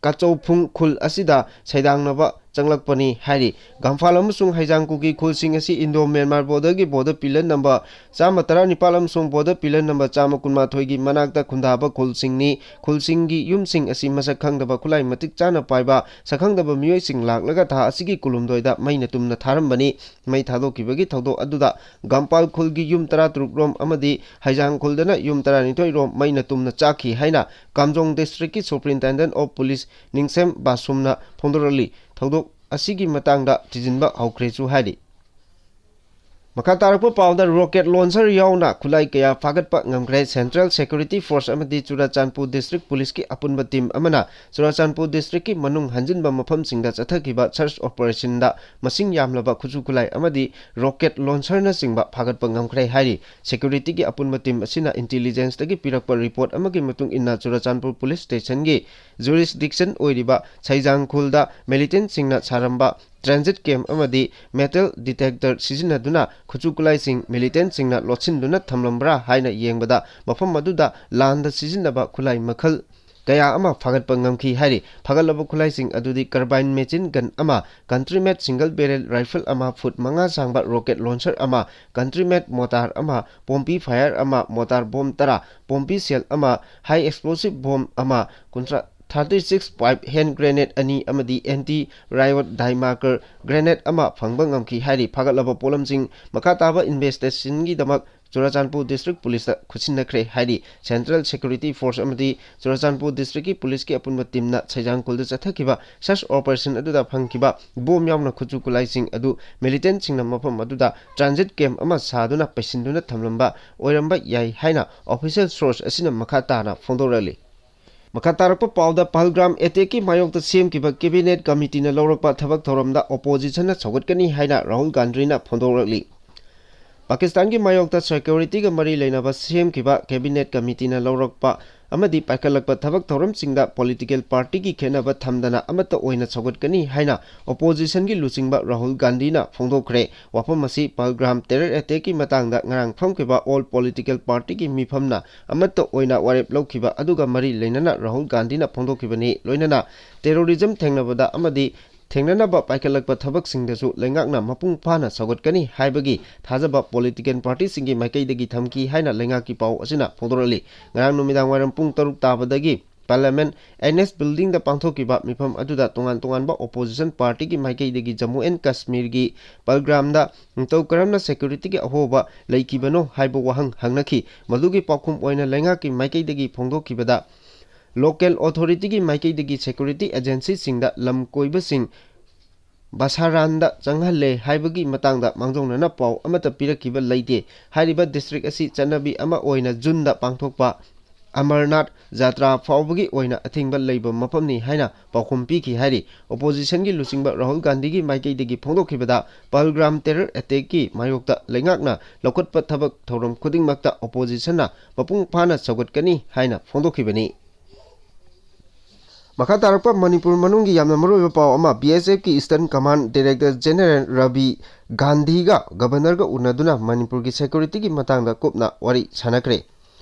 ꯀꯥꯆꯧ ꯐꯨꯡ ꯈꯨꯜ ꯑꯁꯤꯗ ꯁꯩꯗꯥꯡꯅꯕ ꯆꯪꯂꯛꯄꯅꯤ ꯍꯥꯏꯔꯤ꯫ ꯒꯝꯐꯥꯜ ꯑꯃꯁꯨꯡ ꯍꯩꯖꯥꯡꯀꯨꯒꯤ ꯈꯨꯜꯁꯤꯡ ꯑꯁꯤ ꯏꯟꯗꯣ ꯃ꯭ꯌꯥꯟꯃꯥꯔ ꯕꯣꯔꯗꯔꯒꯤ ꯕꯣꯔꯗꯔ ꯄꯤꯂꯔ ꯅꯝꯕꯔ ꯆꯥꯝꯃ ꯇꯔꯥꯅꯤꯄꯥꯜ ꯑꯃꯁꯨꯡ ꯕꯣꯔꯗꯔ ꯄꯤꯂꯔ ꯅꯝꯕꯔ ꯆꯥꯝꯃ ꯀꯨꯟꯃꯥꯊꯣꯏꯒꯤ ꯃꯅꯥꯛꯇ ꯈꯨꯟꯗꯥꯕ ꯈꯨꯜꯁꯤꯡꯅꯤ꯫ ꯈꯨꯜꯁꯤꯡꯒꯤ ꯌꯨꯝꯁꯤꯡ ꯑꯁꯤ ꯃꯁꯛ ꯈꯪꯗꯕ ꯈꯨꯠꯂꯥꯏ ꯃꯇꯤꯛ ꯆꯥꯅ ꯄꯥꯏꯕ ꯁꯛꯈꯪꯗꯕ ꯃꯤꯑꯣꯏꯁꯤꯡ ꯂꯥꯛꯂꯒ ꯊꯥ ꯑꯁꯤꯒꯤ ꯀꯨꯟꯍꯨꯝꯗꯣꯏꯗ ꯃꯩꯅ ꯇꯨꯝꯅ ꯊꯥꯔꯝꯕꯅꯤ꯫ ꯃꯩ ꯊꯥꯗꯣꯛꯈꯤꯕꯒꯤ ꯊꯧꯗꯣꯛ ꯑꯗꯨꯗ ꯒꯝꯄꯥꯜ ꯈꯨꯜꯒꯤ ꯌꯨꯝ ꯇꯔꯥꯇꯔꯨꯛ ꯔꯣꯝ ꯑꯃꯗꯤ ꯍꯩꯖꯥꯡ ꯈꯨꯜꯗꯅ ꯌꯨꯝ ꯇꯔꯥꯅꯤꯊꯣꯏ ꯔꯣꯝ ꯃꯩꯅ ꯇꯨꯝꯅ ꯆꯥꯛꯈꯤ ꯍꯥꯏꯅ ꯀꯥꯝꯖꯣꯡ ꯗꯤꯁꯇ꯭ꯔꯤꯛꯀꯤ ꯁꯨꯄ꯭ꯔꯤꯟꯇꯦꯟꯗꯦꯟ ꯑꯣꯐ ꯄꯨꯂꯤꯁ ꯅꯤꯡꯁꯦꯝ ꯕꯥꯁꯨꯝꯅ ꯐꯣꯡꯗꯣꯔꯛꯂꯤ꯫ ꯊꯧꯗꯣꯛ ꯑꯁꯤꯒꯤ ꯃꯇꯥꯡꯗ ꯊꯤꯖꯤꯟꯕ ꯍꯧꯈ꯭ꯔꯦꯁꯨ ꯍꯥꯏꯔꯤ꯫ ꯃꯈꯥ ꯇꯥꯔꯛꯄ ꯄꯥꯎꯗ ꯔꯣꯀꯦꯠ ꯂꯣꯟꯆꯔ ꯌꯥꯎꯅ ꯈꯨꯠꯂꯥꯏ ꯀꯌꯥ ꯐꯥꯒꯠꯄ ꯉꯝꯈ꯭ꯔꯦ꯫ ꯁꯦꯟꯇ꯭ꯔꯦꯜ ꯁꯦꯀ꯭ꯌꯨꯔꯤꯇꯤ ꯐꯣꯔꯁ ꯑꯃꯗꯤ ꯆꯨꯔꯥꯆꯥꯟꯄꯨꯔ ꯗꯤꯁꯇ꯭ꯔꯤꯛ ꯄꯨꯂꯤꯁꯀꯤ ꯑꯄꯨꯟꯕ ꯇꯤꯝ ꯑꯃꯅ ꯆꯨꯔꯥꯆꯥꯟꯄꯨꯔ ꯗꯤꯁꯇ꯭ꯔꯤꯛꯀꯤ ꯃꯅꯨꯡ ꯍꯟꯖꯤꯟꯕ ꯃꯐꯝꯁꯤꯡꯗ ꯆꯠꯊꯈꯤꯕ ꯁꯔꯆ ꯑꯣꯄꯔꯦꯁꯟꯗ ꯃꯁꯤꯡ ꯌꯥꯝꯂꯕ ꯈꯨꯠꯁꯨ ꯈꯨꯠꯂꯥꯏ ꯑꯃꯗꯤ ꯔꯣꯀꯦꯠ ꯂꯣꯟꯆꯔꯅꯆꯤꯡꯕ ꯐꯥꯒꯠꯄ ꯉꯝꯈ꯭ꯔꯦ ꯍꯥꯏꯔꯤ꯫ ꯁꯦꯀ꯭ꯌꯨꯔꯤꯇꯤꯒꯤ ꯑꯄꯨꯟꯕ ꯇꯤꯝ ꯑꯁꯤꯅ ꯏꯟꯇꯤꯂꯤꯖꯦꯟꯁꯇꯒꯤ ꯄꯤꯔꯛꯄ ꯔꯤꯄꯣꯔꯠ ꯑꯃꯒꯤ ꯃꯇꯨꯡ ꯏꯟꯅ ꯆꯨꯔꯥꯆꯥꯟꯄꯨꯔ ꯄꯨꯂꯤꯁ ꯁ꯭ꯇꯦꯁꯟꯒꯤ ꯖꯨꯔꯤꯁꯗꯤꯛꯁꯟ ꯑꯣꯏꯔꯤꯕ ꯁꯩꯖꯥꯡ ꯈꯨꯜꯗ ꯃꯤꯂꯤꯇꯦꯟꯁꯤꯡꯅ ꯁꯥꯔꯝꯕ ꯇ꯭ꯔꯥꯟꯖꯤꯠ ꯀꯦꯝ ꯑꯃꯗꯤ ꯃꯦꯇꯜ ꯗꯤꯇꯦꯛꯇꯔ ꯁꯤꯖꯤꯟꯅꯗꯨꯅ ꯈꯨꯠꯁꯨ ꯈꯨꯠꯂꯥꯏꯁꯤꯡ ꯃꯤꯂꯤꯇꯦꯟꯁꯤꯡꯅ ꯂꯣꯠꯁꯤꯟꯗꯨꯅ ꯊꯝꯂꯝꯕ꯭ꯔꯥ ꯍꯥꯏꯅ ꯌꯦꯡꯕꯗ ꯃꯐꯝ ꯑꯗꯨꯗ ꯂꯥꯟꯗ ꯁꯤꯖꯤꯟꯅꯕ ꯈꯨꯠꯂꯥꯏ ꯃꯈꯜ ꯀꯌꯥ ꯑꯃ ꯐꯥꯒꯠꯄ ꯉꯝꯈꯤ ꯍꯥꯏꯔꯤ꯫ ꯐꯥꯒꯠꯂꯕ ꯈꯨꯠꯂꯥꯏꯁꯤꯡ ꯑꯗꯨꯗꯤ carbine machine gun ꯑꯃ, country made single barrel rifle ꯑꯃ, ꯐꯨꯠ ꯃꯉꯥ ꯁꯥꯡꯕ ꯔꯣꯀꯦꯠ ꯂꯣꯟꯆꯔ ꯑꯃ, country made mortar ꯑꯃ, ꯄꯣꯝꯄꯤ ꯐꯥꯌꯔ ꯑꯃ, ꯃꯣꯇꯥꯔ ꯕꯣꯝ ꯇꯔꯥ, ꯄꯣꯝꯄꯤ ꯁꯦꯜ ꯑꯃ, ꯍꯥꯏ ꯑꯦꯛꯁꯄ꯭ꯂꯣꯁꯤꯞ ꯕꯣꯝ ꯑꯃ, ꯀꯨꯟꯊ꯭ꯔꯥ, thirty six pipe hand grenade ꯑꯅꯤ ꯑꯃꯗꯤ ꯑꯦꯟꯇꯤ ꯔꯥꯏꯑꯣꯠ ꯗꯥꯏꯃꯥꯔꯀꯔ ꯒ꯭ꯔꯦꯅꯦꯗ ꯑꯃ ꯐꯪꯕ ꯉꯝꯈꯤ ꯍꯥꯏꯔꯤ꯫ ꯐꯥꯒꯠꯂꯕ ꯄꯣꯠꯂꯝꯁꯤꯡ ꯃꯈꯥ ꯇꯥꯕ ꯏꯟꯚꯦꯁꯇꯤꯒꯦꯁꯟꯒꯤꯗꯃꯛ ꯆꯨꯔꯥꯆꯥꯟꯄꯨꯔ ꯗꯤꯁꯇ꯭ꯔꯤꯛ ꯄꯨꯂꯤꯁꯇ ꯈꯨꯠꯁꯤꯟꯅꯈ꯭ꯔꯦ ꯍꯥꯏꯔꯤ꯫ ꯁꯦꯟꯇ꯭ꯔꯦꯜ ꯁꯦꯀ꯭ꯌꯨꯔꯤꯇꯤ ꯐꯣꯔꯁ ꯑꯃꯗꯤ ꯆꯨꯔꯥꯆꯥꯟꯄꯨꯔ ꯗꯤꯁꯇ꯭ꯔꯤꯛꯀꯤ ꯄꯨꯂꯤꯁꯀꯤ ꯑꯄꯨꯟꯕ ꯇꯤꯝꯅ ꯁꯩꯖꯥꯡ ꯈꯨꯜꯗ ꯆꯠꯊꯈꯤꯕ ꯁꯔꯆ ꯑꯣꯄꯔꯦꯁꯟ ꯑꯗꯨꯗ ꯐꯪꯈꯤꯕ ꯕꯣꯝ ꯌꯥꯎꯅ ꯈꯨꯠꯁꯨ ꯈꯨꯠꯂꯥꯏꯁꯤꯡ ꯑꯗꯨ ꯃꯤꯂꯤꯇꯦꯟꯁꯤꯡꯅ ꯃꯐꯝ ꯑꯗꯨꯗ ꯇ꯭ꯔꯥꯟꯖꯤꯠ ꯀꯦꯝ ꯑꯃ ꯁꯥꯗꯨꯅ ꯄꯩꯁꯤꯟꯗꯨꯅ ꯊꯝꯂꯝꯕ ꯑꯣꯏꯔꯝꯕ ꯌꯥꯏ ꯍꯥꯏꯅ ꯑꯣꯐꯤꯁꯤꯌꯦꯜ ꯁꯣꯔꯁ ꯑꯁꯤꯅ ꯃꯈꯥ ꯇꯥꯅ ꯐꯣꯡꯗꯣꯔꯛꯂꯤ꯫ ꯃꯈꯥ ꯇꯥꯔꯛꯄ ꯄꯥꯎꯗ ꯄꯍꯜꯒ꯭ꯔꯥꯝ ꯑꯦꯇꯦꯛꯀꯤ ꯃꯥꯌꯣꯛꯇ ꯁꯦꯝꯈꯤꯕ ꯀꯦꯕꯤꯅꯦꯠ ꯀꯃꯤꯇꯤꯅ ꯂꯧꯔꯛꯄ ꯊꯕꯛ ꯊꯧꯔꯝꯗ ꯑꯣꯄꯣꯖꯤꯁꯟꯅ ꯁꯧꯒꯠꯀꯅꯤ ꯍꯥꯏꯅ ꯔꯥꯍꯨꯜ ꯒꯥꯟꯙꯤꯅ ꯐꯣꯡꯗꯣꯔꯛꯂꯤ꯫ ꯄꯥꯀꯤꯁꯇꯥꯟꯒꯤ ꯃꯥꯌꯣꯛꯇ ꯁꯦꯀ꯭ꯌꯨꯔꯤꯇꯤꯒ ꯃꯔꯤ ꯂꯩꯅꯕ ꯁꯦꯝꯈꯤꯕ ꯀꯦꯕꯤꯅꯦꯠ ꯀꯃꯤꯇꯤꯅ ꯂꯧꯔꯛꯄ ꯑꯃꯗꯤ ꯄꯥꯏꯈꯠꯂꯛꯄ ꯊꯕꯛ ꯊꯧꯔꯝꯁꯤꯡꯗ ꯄꯣꯂꯤꯇꯤꯀꯦꯜ ꯄꯥꯔꯇꯤꯒꯤ ꯈꯦꯠꯅꯕ ꯊꯝꯗꯅ ꯑꯃꯠꯇ ꯑꯣꯏꯅ ꯁꯧꯒꯠꯀꯅꯤ ꯍꯥꯏꯅ ꯑꯣꯄꯣꯖꯤꯁꯟꯒꯤ ꯂꯨꯆꯤꯡꯕ ꯔꯥꯍꯨꯜ ꯒꯥꯟꯙꯤꯅ ꯐꯣꯡꯗꯣꯛꯈ꯭ꯔꯦ꯫ ꯋꯥꯐꯝ ꯑꯁꯤ ꯄꯍꯜꯒ꯭ꯔꯥꯝ ꯇꯦꯔꯔ ꯑꯦꯇꯦꯛꯀꯤ ꯃꯇꯥꯡꯗ ꯉꯔꯥꯡ ꯐꯝꯈꯤꯕ ꯑꯣꯜ ꯄꯣꯂꯤꯇꯤꯀꯦꯜ ꯄꯥꯔꯇꯤꯒꯤ ꯃꯤꯐꯝꯅ ꯑꯃꯠꯇ ꯑꯣꯏꯅ ꯋꯥꯔꯦꯞ ꯂꯧꯈꯤꯕ ꯑꯗꯨꯒ ꯃꯔꯤ ꯂꯩꯅꯅ ꯔꯥꯍꯨꯜ ꯒꯥꯟꯙꯤꯅ ꯐꯣꯡꯗꯣꯛꯈꯤꯕꯅꯤ꯫ ꯂꯣꯏꯅꯅ ꯇꯦꯔꯣꯔꯤꯖꯝ ꯊꯦꯡꯅꯕꯗ ꯑꯃꯗꯤ ꯊꯦꯡꯅꯅꯕ ꯄꯥꯏꯈꯠꯂꯛꯄ ꯊꯕꯛꯁꯤꯡꯗꯁꯨ ꯂꯩꯉꯥꯛꯅ ꯃꯄꯨꯡ ꯐꯥꯅ ꯁꯧꯒꯠꯀꯅꯤ ꯍꯥꯏꯕꯒꯤ ꯊꯥꯖꯕ political party ꯁꯤꯡꯒꯤ ꯃꯥꯏꯀꯩꯗꯒꯤ ꯊꯝꯈꯤ ꯍꯥꯏꯅ ꯂꯩꯉꯥꯛꯀꯤ ꯄꯥꯎ ꯑꯁꯤꯅ ꯐꯣꯡꯗꯣꯔꯛꯂꯤ꯫ ꯉꯔꯥꯡ ꯅꯨꯃꯤꯗꯥꯡ ꯋꯥꯏꯔꯝ ꯄꯨꯡ ꯇꯔꯨꯛ ꯇꯥꯕꯗꯒꯤ Parliament Annex Building ꯗ ꯄꯥꯡꯊꯣꯛꯈꯤꯕ ꯃꯤꯐꯝ ꯑꯗꯨꯗ ꯇꯣꯉꯥꯟ ꯇꯣꯉꯥꯟꯕ opposition party ꯒꯤ ꯃꯥꯏꯀꯩꯗꯒꯤ ꯖꯝꯃꯨ ꯑꯦꯟ ꯀꯥꯁꯃꯤꯔꯒꯤ ꯄꯜꯒ꯭ꯔꯥꯝꯗ ꯅꯤꯡꯊꯧ ꯀꯔꯝꯅ security ꯒꯤ ꯑꯍꯣꯕ ꯂꯩꯈꯤꯕꯅꯣ ꯍꯥꯏꯕ ꯋꯥꯍꯪ ꯍꯪꯅꯈꯤ꯫ ꯃꯗꯨꯒꯤ ꯄꯥꯎꯈꯨꯝ ꯑꯣꯏꯅ ꯂꯩꯉꯥꯛꯀꯤ ꯃꯥꯏꯀꯩꯗꯒꯤ ꯐꯣꯡꯗꯣꯛꯈꯤꯕꯗ, local authority ꯒꯤ ꯃꯥꯏꯀꯩꯗꯒꯤ security agency ꯁꯤꯡꯗ ꯂꯝ ꯀꯣꯏꯕꯁꯤꯡ ꯕꯁꯥꯔꯥꯟꯗ ꯆꯪꯍꯜꯂꯦ ꯍꯥꯏꯕꯒꯤ ꯃꯇꯥꯡꯗ ꯃꯥꯡꯖꯧꯅꯅ ꯄꯥꯎ ꯑꯃꯠꯇ ꯄꯤꯔꯛꯈꯤꯕ ꯂꯩꯇꯦ꯫ ꯍꯥꯏꯔꯤꯕ district ꯑꯁꯤ ꯆꯠꯅꯕꯤ ꯑꯃ ꯑꯣꯏꯅ June ꯗ ꯄꯥꯡꯊꯣꯛꯄ ꯑꯃꯔꯅꯥꯊ ꯖꯥꯇ꯭ꯔꯥ ꯐꯥꯎꯕꯒꯤ ꯑꯣꯏꯅ ꯑꯊꯤꯡꯕ ꯂꯩꯕ ꯃꯐꯝꯅꯤ ꯍꯥꯏꯅ ꯄꯥꯎꯈꯨꯝ ꯄꯤꯈꯤ ꯍꯥꯏꯔꯤ꯫ Opposition ꯒꯤ ꯂꯨꯆꯤꯡꯕ ꯔꯥꯍꯨꯜ ꯒꯥꯟꯙꯤꯒꯤ ꯃꯥꯏꯀꯩꯗꯒꯤ ꯐꯣꯡꯗꯣꯛꯈꯤꯕꯗ, ꯄꯍꯜꯒ꯭ꯔꯥꯝ terror attack ꯀꯤ ꯃꯥꯌꯣꯛꯇ ꯂꯩꯉꯥꯛꯅ ꯂꯧꯈꯠꯄ ꯊꯕꯛ ꯊꯧꯔꯝ ꯈꯨꯗꯤꯡꯃꯛꯇ opposition ꯅ ꯃꯄꯨꯡ ꯐꯥꯅ ꯁꯧꯒꯠꯀꯅꯤ ꯍꯥꯏꯅ ꯐꯣꯡꯗꯣꯛꯈꯤꯕꯅꯤ꯫ ꯃꯈꯥ ꯇꯥꯔꯛꯄ ꯃꯅꯤꯄꯨꯔ ꯃꯅꯨꯡꯒꯤ ꯌꯥꯝꯅ ꯃꯔꯨꯑꯣꯏꯕ ꯄꯥꯎ ꯑꯃ, B S F ꯀꯤ Eastern Command Director General Ravi ꯒꯥꯟꯙꯤꯒ Governor ꯒ ꯎꯅꯗꯨꯅ ꯃꯅꯤꯄꯨꯔꯒꯤ security ꯒꯤ ꯃꯇꯥꯡꯗ ꯀꯨꯞꯅ ꯋꯥꯔꯤ ꯁꯥꯟꯅꯈ꯭ꯔꯦ꯫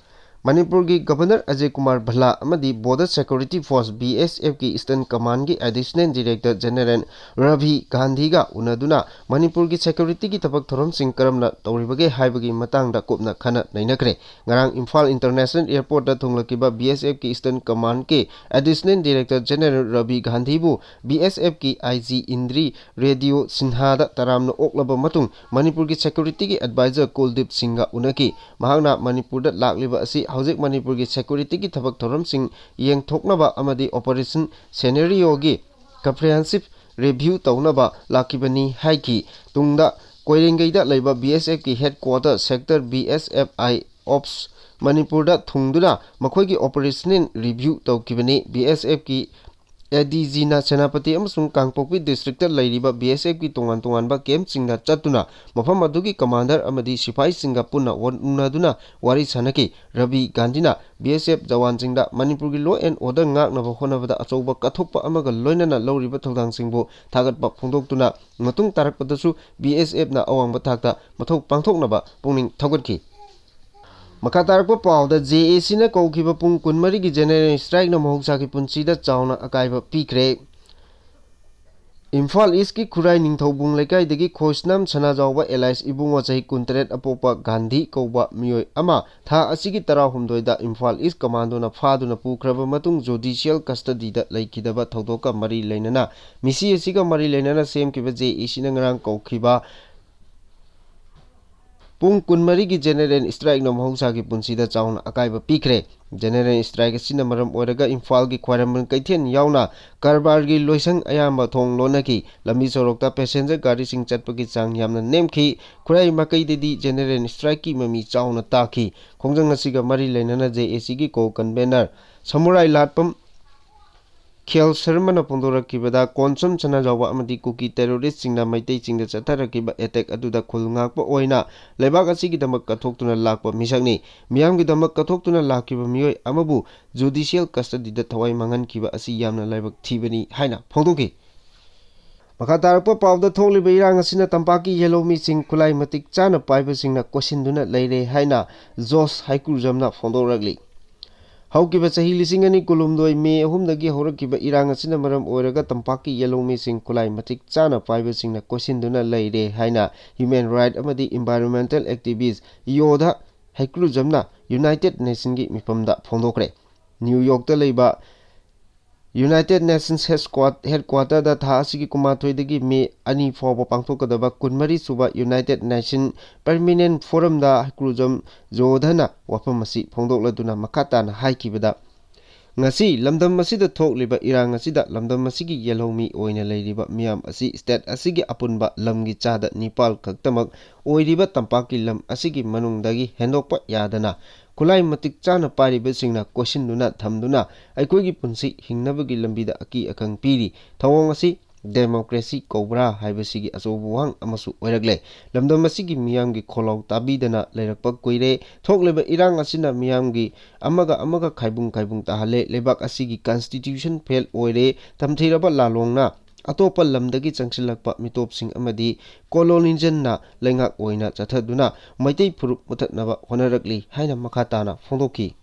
ꯃꯅꯤꯄꯨꯔꯒꯤ Governor ꯑꯖꯌ ꯀꯨꯃꯥꯔ ꯚꯜꯂꯥ ꯑꯃꯗꯤ Border Security Force, B S F ꯀꯤ Eastern Command ꯒꯤ Additional Director General ꯔꯕꯤ ꯒꯥꯟꯙꯤꯒ ꯎꯅꯗꯨꯅ ꯃꯅꯤꯄꯨꯔꯒꯤ security ꯒꯤ ꯊꯕꯛ ꯊꯧꯔꯝꯁꯤꯡ ꯀꯔꯝꯅ ꯇꯧꯔꯤꯕꯒꯦ ꯍꯥꯏꯕꯒꯤ ꯃꯇꯥꯡꯗ ꯀꯨꯞꯅ ꯈꯟꯅ ꯅꯩꯅꯈ꯭ꯔꯦ꯫ ꯉꯔꯥꯡ ꯏꯝꯐꯥꯜ International Airport ꯇ ꯊꯨꯡꯂꯈꯤꯕ B S F ꯀꯤ Eastern Command ꯀꯤ Additional Director General ꯔꯕꯤ ꯒꯥꯟꯙꯤꯕꯨ B S F ꯀꯤ I G ꯏꯟꯗ꯭ꯔꯤ ꯔꯦꯗꯤꯑꯣ ꯁꯤꯟꯍꯥꯗ ꯇꯔꯥꯝꯅ ꯑꯣꯛꯂꯕ ꯃꯇꯨꯡ ꯃꯅꯤꯄꯨꯔꯒꯤ security ꯒꯤ advisor ꯀꯨꯜꯗꯤꯞ ꯁꯤꯡꯒ ꯎꯅꯈꯤ꯫ ꯃꯍꯥꯛꯅ ꯃꯅꯤꯄꯨꯔꯗ ꯂꯥꯛꯂꯤꯕ ꯑꯁꯤ ꯍꯧꯖꯤꯛ ꯃꯅꯤꯄꯨꯔꯒꯤ security ꯒꯤ ꯊꯕꯛ ꯊꯧꯔꯝꯁꯤꯡ ꯌꯦꯡꯊꯣꯛꯅꯕ ꯑꯃꯗꯤ operation scenario ꯒꯤ comprehensive review ꯇꯧꯅꯕ ꯂꯥꯛꯈꯤꯕꯅꯤ ꯍꯥꯏꯈꯤ꯫ ꯇꯨꯡꯗ ꯀꯣꯏꯔꯦꯡꯒꯩꯗ ꯂꯩꯕ B S F ꯀꯤ headquarter sector B S F I ops ꯃꯅꯤꯄꯨꯔꯗ ꯊꯨꯡꯗꯨꯅ ꯃꯈꯣꯏꯒꯤ operational review ꯇꯧꯈꯤꯕꯅꯤ꯫ B S F ꯀꯤ A D G ꯅ ꯁꯦꯅꯥꯄꯇꯤ ꯑꯃꯁꯨꯡ ꯀꯥꯡꯄꯣꯛꯄꯤ district ꯇ ꯂꯩꯔꯤꯕ B S F ꯀꯤ ꯇꯣꯉꯥꯟ ꯇꯣꯉꯥꯟꯕ camp ꯁꯤꯡꯗ ꯆꯠꯇꯨꯅ ꯃꯐꯝ ꯑꯗꯨꯒꯤ commander ꯑꯃꯗꯤ ꯁꯤꯐꯥꯏꯁꯤꯡꯒ ꯄꯨꯟꯅ ꯎꯅꯗꯨꯅ ꯋꯥꯔꯤ ꯁꯥꯟꯅꯈꯤ꯫ ꯔꯕꯤ ꯒꯥꯟꯙꯤꯅ B S F ꯖꯋꯥꯟꯁꯤꯡꯗ ꯃꯅꯤꯄꯨꯔꯒꯤ law and order ꯉꯥꯛꯅꯕ ꯍꯣꯠꯅꯕꯗ ꯑꯆꯧꯕ ꯀꯠꯊꯣꯛꯄ ꯑꯃꯒ ꯂꯣꯏꯅꯅ ꯂꯧꯔꯤꯕ ꯊꯧꯗꯥꯡꯁꯤꯡꯕꯨ ꯊꯥꯒꯠꯄ ꯐꯣꯡꯗꯣꯛꯇꯨꯅ, ꯃꯇꯨꯡ ꯇꯥꯔꯛꯄꯗꯁꯨ B S F ꯅ ꯑꯋꯥꯡꯕ ꯊꯥꯛꯇ ꯃꯊꯧ ꯄꯥꯡꯊꯣꯛꯅꯕ ꯄꯨꯛꯅꯤꯡ ꯊꯧꯒꯠꯈꯤ꯫ ꯃꯈꯥ ꯇꯥꯔꯛꯄ ꯄꯥꯎꯗ, J A C ꯅ ꯀꯧꯈꯤꯕ ꯄꯨꯡ ꯀꯨꯟꯃꯔꯤꯒꯤ general strike ꯅ ꯃꯍꯧꯁꯥꯒꯤ ꯄꯨꯟꯁꯤꯗ ꯆꯥꯎꯅ ꯑꯀꯥꯏꯕ ꯄꯤꯈ꯭ꯔꯦ꯫ ꯏꯝꯐꯥꯜ ꯏꯁꯀꯤ ꯈꯨꯔꯥꯏ ꯅꯤꯡꯊꯧꯕꯨꯡ ꯂꯩꯀꯥꯏꯗꯒꯤ ꯈꯣꯏꯁꯅꯥꯝ ꯁꯅꯥꯖꯥꯎꯕ alias ꯏꯕꯨꯡꯉꯣ ꯆꯍꯤ ꯀꯨꯟꯇꯔꯦꯠ ꯑꯄꯣꯛꯄ ꯒꯥꯟꯙꯤ ꯀꯧꯕ ꯃꯤꯑꯣꯏ ꯑꯃ ꯊꯥ ꯑꯁꯤꯒꯤ ꯇꯔꯥꯍꯨꯝꯗꯣꯏꯗ ꯏꯝꯐꯥꯜ ꯏꯁ ꯀꯃꯥꯟꯗꯣꯅ ꯐꯥꯗꯨꯅ ꯄꯨꯈ꯭ꯔꯕ ꯃꯇꯨꯡ judicial custodyꯗ ꯂꯩꯈꯤꯗꯕ ꯊꯧꯗꯣꯛꯀ ꯃꯔꯤ ꯂꯩꯅꯅ, ꯃꯤꯁꯤ ꯑꯁꯤꯒ ꯃꯔꯤ ꯂꯩꯅꯅ ꯁꯦꯝꯈꯤꯕ JACꯅ ꯉꯔꯥꯡ ꯀꯧꯈꯤꯕ ꯄꯨꯡ ꯀꯨꯟꯃꯔꯤꯒꯤ general strikeꯅ ꯃꯍꯧꯁꯥꯒꯤ ꯄꯨꯟꯁꯤꯗ ꯆꯥꯎꯅ ꯑꯀꯥꯏꯕ ꯄꯤꯈ꯭ꯔꯦ꯫ General strike ꯑꯁꯤꯅ ꯃꯔꯝ ꯑꯣꯏꯔꯒ ꯏꯝꯐꯥꯜꯒꯤ ꯈ꯭ꯋꯥꯏꯔꯝꯕꯟ ꯀꯩꯊꯦꯜ ꯌꯥꯎꯅ ꯀꯔꯕꯥꯔꯒꯤ ꯂꯣꯏꯁꯪ ꯑꯌꯥꯝꯕ ꯊꯣꯡ ꯂꯣꯟꯅꯈꯤ꯫ ꯂꯝꯕꯤ ꯁꯣꯔꯣꯛꯇ passenger ꯒꯥꯔꯤꯁꯤꯡ ꯆꯠꯄꯒꯤ ꯆꯥꯡ ꯌꯥꯝꯅ ꯅꯦꯝꯈꯤ꯫ ꯈꯨꯔꯥꯏ ꯃꯥꯏꯀꯩꯗꯗꯤ general strikeꯀꯤ ꯃꯃꯤ ꯆꯥꯎꯅ ꯇꯥꯈꯤ꯫ ꯈꯣꯡꯖꯪ ꯑꯁꯤꯒ ꯃꯔꯤ ꯂꯩꯅꯅ JACꯒꯤ co-convener ꯁꯃꯨꯔꯥꯏ ꯂꯥꯠꯄꯝ ꯈꯦꯜ ꯁꯔꯃꯅ ꯐꯣꯡꯗꯣꯔꯛꯈꯤꯕꯗ, ꯀꯣꯟꯁꯝ ꯁꯅꯥꯖꯥꯎꯕ ꯑꯃꯗꯤ ꯀꯨꯀꯤ terroristꯁꯤꯡꯅ ꯃꯩꯇꯩꯁꯤꯡꯗ ꯆꯠꯊꯔꯛꯈꯤꯕ attack ꯑꯗꯨꯗ ꯈꯨꯜ ꯉꯥꯛꯄ ꯑꯣꯏꯅ ꯂꯩꯕꯥꯛ ꯑꯁꯤꯒꯤꯗꯃꯛ ꯀꯠꯊꯣꯛꯇꯨꯅ ꯂꯥꯛꯄ ꯃꯤꯁꯛꯅꯤ꯫ ꯃꯤꯌꯥꯝꯒꯤꯗꯃꯛ ꯀꯠꯊꯣꯛꯇꯨꯅ ꯂꯥꯛꯈꯤꯕ ꯃꯤꯑꯣꯏ ꯑꯃꯕꯨ judicial custodyꯗ ꯊꯋꯥꯏ ꯃꯥꯡꯍꯟꯈꯤꯕ ꯑꯁꯤ ꯌꯥꯝꯅ ꯂꯥꯏꯕꯛ ꯊꯤꯕꯅꯤ ꯍꯥꯏꯅ ꯐꯣꯡꯗꯣꯛꯈꯤ꯫ ꯃꯈꯥ ꯇꯥꯔꯛꯄ ꯄꯥꯎꯗ ꯊꯣꯛꯂꯤꯕ ꯏꯔꯥꯡ ꯑꯁꯤꯅ ꯇꯝꯄꯥꯛꯀꯤ ꯌꯦꯜꯍꯧꯃꯤꯁꯤꯡ ꯈꯨꯠꯂꯥꯏ ꯃꯇꯤꯛ ꯆꯥꯅ ꯄꯥꯏꯕꯁꯤꯡꯅ ꯀꯣꯏꯁꯤꯟꯗꯨꯅ ꯂꯩꯔꯦ ꯍꯥꯏꯅ ꯖꯣꯁ ꯍꯩꯀ꯭ꯔꯨꯖꯝꯅ ꯐꯣꯡꯗꯣꯔꯛꯂꯤ꯫ ꯍꯧꯈꯤꯕ ꯆꯍꯤ ꯂꯤꯁꯤꯡ ꯑꯅꯤ ꯀꯨꯟꯍꯨꯝꯗꯣꯏ ꯃꯦ ꯑꯍꯨꯝꯗꯒꯤ ꯍꯧꯔꯛꯈꯤꯕ ꯏꯔꯥꯡ ꯑꯁꯤꯅ ꯃꯔꯝ ꯑꯣꯏꯔꯒ ꯇꯝꯄꯥꯛꯀꯤ ꯌꯦꯜꯍꯧꯃꯤꯁꯤꯡ ꯈꯨꯠꯂꯥꯏ ꯃꯇꯤꯛ ꯆꯥꯅ ꯄꯥꯏꯕꯁꯤꯡꯅ ꯀꯣꯏꯁꯤꯟꯗꯨꯅ ꯂꯩꯔꯦ ꯍꯥꯏꯅ human right ꯑꯃꯗꯤ environmental activist ꯌꯣꯙ ꯍꯩꯀ꯭ꯔꯨꯖꯝꯅ United Nationsꯀꯤ ꯃꯤꯐꯝꯗ ꯐꯣꯡꯗꯣꯛꯈ꯭ꯔꯦ꯫ ꯅ꯭ꯌꯨ ꯌꯣꯔꯛꯇ ꯂꯩꯕ United Nations headquarterꯗ ꯊꯥ ꯑꯁꯤꯒꯤ ꯀꯨꯟꯃꯥꯊꯣꯏꯗꯒꯤ ꯃꯦ ꯑꯅꯤ ꯐꯥꯎꯕ ꯄꯥꯡꯊꯣꯛꯀꯗꯕ ꯀꯨꯟꯃꯔꯤ ꯁꯨꯕ United Nations Permanent Forumꯗ ꯍꯩꯀ꯭ꯔꯨꯖꯝ ꯖꯣꯙꯅ ꯋꯥꯐꯝ ꯑꯁꯤ ꯐꯣꯡꯗꯣꯛꯂꯗꯨꯅ ꯃꯈꯥ ꯇꯥꯅ ꯍꯥꯏꯈꯤꯕꯗ, ꯉꯁꯤ ꯂꯝꯗꯝ ꯑꯁꯤꯗ ꯊꯣꯛꯂꯤꯕ ꯏꯔꯥꯡ ꯑꯁꯤꯗ ꯂꯝꯗꯝ ꯑꯁꯤꯒꯤ ꯌꯦꯜꯍꯧꯃꯤ ꯑꯣꯏꯅ ꯂꯩꯔꯤꯕ ꯃꯤꯌꯥꯝ ꯑꯁꯤ state ꯑꯁꯤꯒꯤ ꯑꯄꯨꯟꯕ ꯂꯝꯒꯤ ꯆꯥꯗ ꯅꯤꯄꯥꯜ ꯈꯛꯇꯃꯛ ꯑꯣꯏꯔꯤꯕ ꯇꯝꯄꯥꯛꯀꯤ ꯂꯝ ꯑꯁꯤꯒꯤ ꯃꯅꯨꯡꯗꯒꯤ ꯍꯦꯟꯗꯣꯛꯄ ꯌꯥꯗꯅ ꯈꯨꯠꯂꯥꯏ ꯃꯇꯤꯛ ꯆꯥꯅ ꯄꯥꯏꯔꯤꯕꯁꯤꯡꯅ ꯀꯣꯏꯁꯤꯟꯗꯨꯅ ꯊꯝꯗꯨꯅ ꯑꯩꯈꯣꯏꯒꯤ ꯄꯨꯟꯁꯤ ꯍꯤꯡꯅꯕꯒꯤ ꯂꯝꯕꯤꯗ ꯑꯀꯤ ꯑꯈꯪ ꯄꯤꯔꯤ꯫ ꯊꯧꯑꯣꯡ ꯑꯁꯤ democracy ꯀꯧꯕ꯭ꯔꯥ ꯍꯥꯏꯕꯁꯤꯒꯤ ꯑꯆꯧꯕ ꯋꯥꯍꯪ ꯑꯃꯁꯨ ꯑꯣꯏꯔꯛꯂꯦ꯫ ꯂꯝꯗꯝ ꯑꯁꯤꯒꯤ ꯃꯤꯌꯥꯝꯒꯤ ꯈꯣꯜꯂꯥꯎ ꯇꯥꯕꯤꯗꯅ ꯂꯩꯔꯛꯄ ꯀꯨꯏꯔꯦ꯫ ꯊꯣꯛꯂꯤꯕ ꯏꯔꯥꯡ ꯑꯁꯤꯅ ꯃꯤꯌꯥꯝꯒꯤ ꯑꯃꯒ ꯑꯃꯒ ꯈꯥꯏꯕꯨꯡ ꯈꯥꯏꯕꯨꯡ ꯇꯥꯍꯜꯂꯦ꯫ ꯂꯩꯕꯥꯛ ꯑꯁꯤꯒꯤ constitution fail ꯑꯣꯏꯔꯦ꯫ ꯇꯝꯊꯤꯔꯕ ꯂꯥꯂꯣꯡꯅ ꯑꯇꯣꯞꯄ ꯂꯝꯗꯒꯤ ꯆꯪꯁꯤꯜꯂꯛꯄ ꯃꯤꯇꯣꯞꯁꯤꯡ ꯑꯃꯗꯤ colonialꯅ ꯂꯩꯉꯥꯛ ꯑꯣꯏꯅ ꯆꯠꯊꯗꯨꯅ ꯃꯩꯇꯩ ꯐꯨꯔꯨꯞ ꯃꯨꯊꯠꯅꯕ ꯍꯣꯠꯅꯔꯛꯂꯤ ꯍꯥꯏꯅ ꯃꯈꯥ ꯇꯥꯅ ꯐꯣꯡꯗꯣꯛꯈꯤ꯫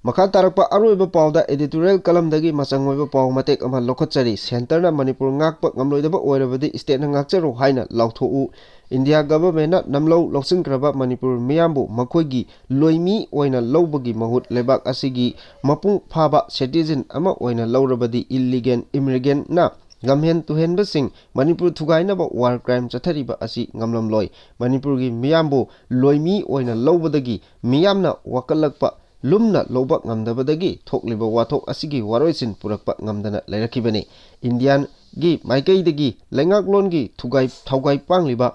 ꯃꯈꯥ ꯇꯥꯔꯛꯄ ꯑꯔꯣꯏꯕ ꯄꯥꯎꯗ editorial columnꯗꯒꯤ ꯃꯆꯪ ꯑꯣꯏꯕ ꯄꯥꯎ ꯃꯇꯦꯛ ꯑꯃ ꯂꯧꯈꯠꯆꯔꯤ꯫ Centreꯅ ꯃꯅꯤꯄꯨꯔ ꯉꯥꯛꯄ ꯉꯝꯂꯣꯏꯗꯕ ꯑꯣꯏꯔꯕꯗꯤ stateꯅ ꯉꯥꯛꯆꯔꯣ ꯍꯥꯏꯅ ꯂꯥꯎꯊꯣꯛꯎ꯫ India governmentꯅ ꯅꯝꯂꯧ ꯂꯧꯁꯤꯟꯈ꯭ꯔꯕ ꯃꯅꯤꯄꯨꯔ ꯃꯤꯌꯥꯝꯕꯨ ꯃꯈꯣꯏꯒꯤ ꯂꯣꯏꯃꯤ ꯑꯣꯏꯅ ꯂꯧꯕꯒꯤ ꯃꯍꯨꯠ ꯂꯩꯕꯥꯛ ꯑꯁꯤꯒꯤ ꯃꯄꯨꯡ ꯐꯥꯕ citizen ꯑꯃ ꯑꯣꯏꯅ ꯂꯧꯔꯕꯗꯤ illegal immigrantꯅ ꯂꯝꯍꯦꯟ ꯇꯨꯍꯦꯟꯕꯁꯤꯡ ꯃꯅꯤꯄꯨꯔ ꯊꯨꯒꯥꯏꯅꯕ war crime ꯆꯠꯊꯔꯤꯕ ꯑꯁꯤ ꯉꯝꯂꯝꯂꯣꯏ꯫ ꯃꯅꯤꯄꯨꯔꯒꯤ ꯃꯤꯌꯥꯝꯕꯨ ꯂꯣꯏꯃꯤ ꯑꯣꯏꯅ ꯂꯧꯕꯗꯒꯤ ꯃꯤꯌꯥꯝꯅ ꯋꯥꯀꯠꯂꯛꯄ ꯂꯨꯝꯅ ꯂꯧꯕ ꯉꯝꯗꯕꯗꯒꯤ ꯊꯣꯛꯂꯤꯕ ꯋꯥꯊꯣꯛ ꯑꯁꯤꯒꯤ ꯋꯥꯔꯣꯏꯁꯤꯟ ꯄꯨꯔꯛꯄ ꯉꯝꯗꯅ ꯂꯩꯔꯛꯈꯤꯕꯅꯤ꯫ Indiaꯒꯤ ꯃꯥꯏꯀꯩꯗꯒꯤ ꯂꯩꯉꯥꯛꯂꯣꯟꯒꯤ ꯊꯨꯒꯥꯏ-, ꯊꯧꯒꯥꯏ ꯄꯥꯡꯂꯤꯕ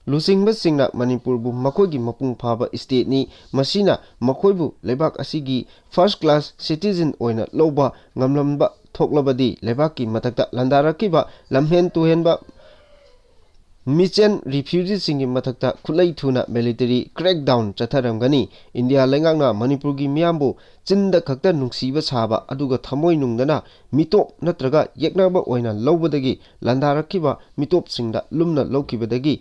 ꯂꯨꯆꯤꯡꯕꯁꯤꯡꯅ ꯃꯅꯤꯄꯨꯔꯕꯨ ꯃꯈꯣꯏꯒꯤ ꯃꯄꯨꯡ ꯐꯥꯕ stateꯅꯤ, ꯃꯁꯤꯅ ꯃꯈꯣꯏꯕꯨ ꯂꯩꯕꯥꯛ ꯑꯁꯤꯒꯤ first class citizen ꯑꯣꯏꯅ ꯂꯧꯕ ꯉꯝꯂꯝꯕ ꯊꯣꯛꯂꯕꯗꯤ ꯂꯩꯕꯥꯛꯀꯤ ꯃꯊꯛꯇ ꯂꯥꯟꯗꯥꯔꯛꯈꯤꯕ ꯂꯝꯍꯦꯟ ꯇꯨꯍꯦꯟꯕ ꯃꯤꯆꯦꯟ refugeeꯁꯤꯡꯒꯤ ꯃꯊꯛꯇ ꯈꯨꯠꯂꯩ ꯊꯨꯅ military crackdown ꯆꯠꯊꯔꯝꯒꯅꯤ꯫ India ꯂꯩꯉꯥꯛꯅ ꯃꯅꯤꯄꯨꯔꯒꯤ ꯃꯤꯌꯥꯝꯕꯨ ꯆꯤꯟꯗ ꯈꯛꯇ ꯅꯨꯡꯁꯤꯕ ꯁꯥꯕ, ꯑꯗꯨꯒ ꯊꯃꯣꯏ ꯅꯨꯡꯗꯅ ꯃꯤꯇꯣꯞ ꯅꯠꯇ꯭ꯔꯒ ꯌꯦꯛꯅꯕ ꯑꯣꯏꯅ ꯂꯧꯕꯗꯒꯤ ꯂꯥꯟꯗꯥꯔꯛꯈꯤꯕ ꯃꯤꯇꯣꯞꯁꯤꯡꯗ ꯂꯨꯝꯅ ꯂꯧꯈꯤꯕꯗꯒꯤ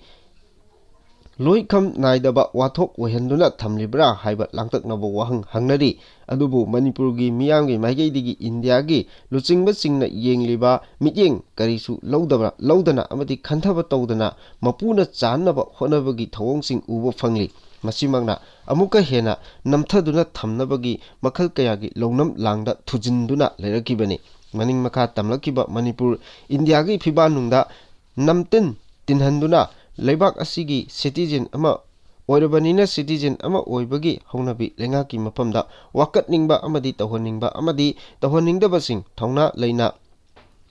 ꯂꯣꯏꯈꯝ ꯅꯥꯏꯗꯕ ꯋꯥꯊꯣꯛ ꯑꯣꯏꯍꯟꯗꯨꯅ ꯊꯝꯂꯤꯕ꯭ꯔꯥ ꯍꯥꯏꯕ ꯂꯥꯡꯇꯛꯅꯕ ꯋꯥꯍꯪ ꯍꯪꯅꯔꯤ꯫ ꯑꯗꯨꯕꯨ ꯃꯅꯤꯄꯨꯔꯒꯤ ꯃꯤꯌꯥꯝꯒꯤ ꯃꯥꯏꯀꯩꯗꯒꯤ Indiaꯒꯤ ꯂꯨꯆꯤꯡꯕꯁꯤꯡꯅ ꯌꯦꯡꯂꯤꯕ ꯃꯤꯠꯌꯦꯡ ꯀꯔꯤꯁꯨ ꯂꯧꯗꯕ, ꯂꯧꯗꯅ ꯑꯃꯗꯤ ꯈꯟꯊꯕ ꯇꯧꯗꯅ ꯃꯄꯨꯅ ꯆꯥꯟꯅꯕ ꯍꯣꯠꯅꯕꯒꯤ ꯊꯧꯑꯣꯡꯁꯤꯡ ꯎꯕ ꯐꯪꯂꯤ꯫ ꯃꯁꯤꯃꯛꯅ ꯑꯃꯨꯛꯀ ꯍꯦꯟꯅ ꯅꯝꯊꯗꯨꯅ ꯊꯝꯅꯕꯒꯤ ꯃꯈꯜ ꯀꯌꯥꯒꯤ ꯂꯧꯅꯝ ꯂꯥꯡꯗ ꯊꯨꯖꯤꯟꯗꯨꯅ ꯂꯩꯔꯛꯈꯤꯕꯅꯤ꯫ ꯃꯅꯤꯡ ꯃꯈꯥ ꯇꯝꯂꯛꯈꯤꯕ ꯃꯅꯤꯄꯨꯔ Indiaꯒꯤ ꯐꯤꯕꯥꯟꯅꯨꯡꯗ ꯅꯝꯇꯤꯟ ꯇꯤꯟꯍꯟꯗꯨꯅ ꯂꯩꯕꯥꯛ ꯑꯁꯤꯒꯤ citizen ꯑꯃ ꯑꯣꯏꯔꯕꯅꯤꯅ citizen ꯑꯃ ꯑꯣꯏꯕꯒꯤ ꯍꯧꯅꯕꯤ ꯂꯩꯉꯥꯛꯀꯤ ꯃꯐꯝꯗ ꯋꯥꯀꯠꯅꯤꯡꯕ ꯑꯃꯗꯤ ꯇꯧꯍꯟꯅꯤꯡꯕ ꯑꯃꯗꯤ ꯇꯧꯍꯟꯅꯤꯡꯗꯕꯁꯤꯡ ꯊꯧꯅꯥ ꯂꯩꯅ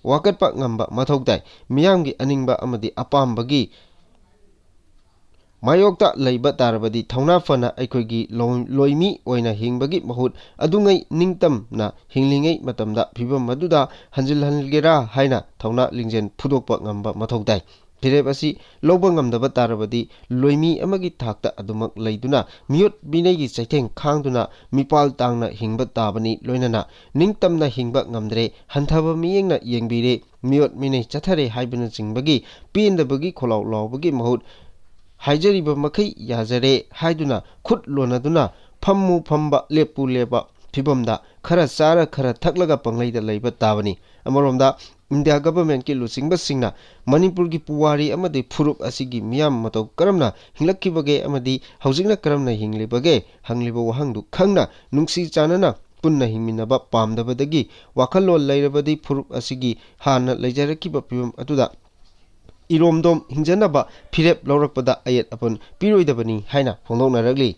ꯋꯥꯀꯠꯄ ꯉꯝꯕ ꯃꯊꯧ ꯇꯥꯏ꯫ ꯃꯤꯌꯥꯝꯒꯤ ꯑꯅꯤꯡꯕ ꯑꯃꯗꯤ ꯑꯄꯥꯝꯕꯒꯤ ꯃꯥꯌꯣꯛꯇ ꯂꯩꯕ ꯇꯥꯔꯕꯗꯤ ꯊꯧꯅꯥ ꯐꯅ ꯑꯩꯈꯣꯏꯒꯤ ꯂꯣꯏ-, ꯂꯣꯏꯃꯤ ꯑꯣꯏꯅ ꯍꯤꯡꯕꯒꯤ ꯃꯍꯨꯠ ꯑꯗꯨꯉꯩ ꯅꯤꯡꯇꯝꯅ ꯍꯤꯡꯂꯤꯉꯩ ꯃꯇꯝꯗ ꯐꯤꯕꯝ ꯑꯗꯨꯗ ꯍꯟꯖꯤꯜꯍꯟꯒꯦꯔꯥ ꯍꯥꯏꯅ ꯊꯧꯅꯥ ꯂꯤꯡꯖꯦꯜ ꯐꯨꯗꯣꯛꯄ ꯉꯝꯕ ꯃꯊꯧ ꯇꯥꯏ꯫ ꯐꯤꯔꯦꯞ ꯑꯁꯤ ꯂꯧꯕ ꯉꯝꯗꯕ ꯇꯥꯔꯕꯗꯤ ꯂꯣꯏꯃꯤ ꯑꯃꯒꯤ ꯊꯥꯛꯇ ꯑꯗꯨꯃꯛ ꯂꯩꯗꯨꯅ ꯃꯤꯑꯣꯠ ꯃꯤꯅꯩꯒꯤ ꯆꯩꯊꯦꯡ ꯈꯥꯡꯗꯨꯅ ꯃꯤꯄꯥꯜ ꯇꯥꯡꯅ ꯍꯤꯡꯕ ꯇꯥꯕꯅꯤ꯫ ꯂꯣꯏꯅꯅ ꯅꯤꯡꯇꯝꯅ ꯍꯤꯡꯕ ꯉꯝꯗ꯭ꯔꯦ, ꯍꯟꯊꯕ ꯃꯤꯠꯌꯦꯡꯅ ꯌꯦꯡꯕꯤꯔꯦ, ꯃꯤꯑꯣꯠ ꯃꯤꯅꯩ ꯆꯠꯊꯔꯦ ꯍꯥꯏꯕꯅꯆꯤꯡꯕꯒꯤ ꯄꯦꯟꯗꯕꯒꯤ ꯈꯣꯜꯂꯥꯎ ꯂꯥꯎꯕꯒꯤ ꯃꯍꯨꯠ ꯍꯥꯏꯖꯔꯤꯕ ꯃꯈꯩ ꯌꯥꯖꯔꯦ ꯍꯥꯏꯗꯨꯅ ꯈꯨꯠ ꯂꯣꯟꯅꯗꯨꯅ ꯐꯝꯃꯨ ꯐꯝꯕ, ꯂꯦꯞꯄꯨ ꯂꯦꯞꯄ ꯐꯤꯕꯝꯗ ꯈꯔ ꯆꯥꯔ ꯈꯔ ꯊꯛꯂꯒ ꯄꯪꯂꯩꯗ ꯂꯩꯕ ꯇꯥꯕꯅꯤ꯫ ꯑꯃꯔꯣꯝꯗ ꯏꯟꯗꯤꯌꯥ ꯒꯚꯔꯟꯃꯦꯟꯠꯀꯤ ꯂꯨꯆꯤꯡꯕꯁꯤꯡꯅ ꯃꯅꯤꯄꯨꯔꯒꯤ ꯄꯨꯋꯥꯔꯤ ꯑꯃꯗꯤ ꯐꯨꯔꯨꯞ ꯑꯁꯤꯒꯤ ꯃꯤꯌꯥꯝ ꯃꯇꯧ ꯀꯔꯝꯅ ꯍꯤꯡꯂꯛꯈꯤꯕꯒꯦ ꯑꯃꯗꯤ ꯍꯧꯖꯤꯛꯅ ꯀꯔꯝꯅ ꯍꯤꯡꯂꯤꯕꯒꯦ ꯍꯪꯂꯤꯕ ꯋꯥꯍꯪꯗꯨ ꯈꯪꯅ ꯅꯨꯡꯁꯤ ꯆꯥꯟꯅꯅ ꯄꯨꯟꯅ ꯍꯤꯡꯃꯤꯟꯅꯕ ꯄꯥꯝꯗꯕꯗꯒꯤ ꯋꯥꯈꯜꯂꯣꯟ ꯂꯩꯔꯕꯗꯤ ꯐꯨꯔꯨꯞ ꯑꯁꯤꯒꯤ ꯍꯥꯟꯅ ꯂꯩꯖꯔꯛꯈꯤꯕ ꯐꯤꯕꯝ ꯑꯗꯨꯗ ꯏꯔꯣꯝꯗꯣꯝ ꯍꯤꯡꯖꯅꯕ ꯐꯤꯔꯦꯞ ꯂꯧꯔꯛꯄꯗ ꯑꯌꯦꯠ ꯑꯄꯟ ꯄꯤꯔꯣꯏꯗꯕꯅꯤ ꯍꯥꯏꯅ ꯐꯣꯡꯗꯣꯛꯅꯔꯛꯂꯤ꯫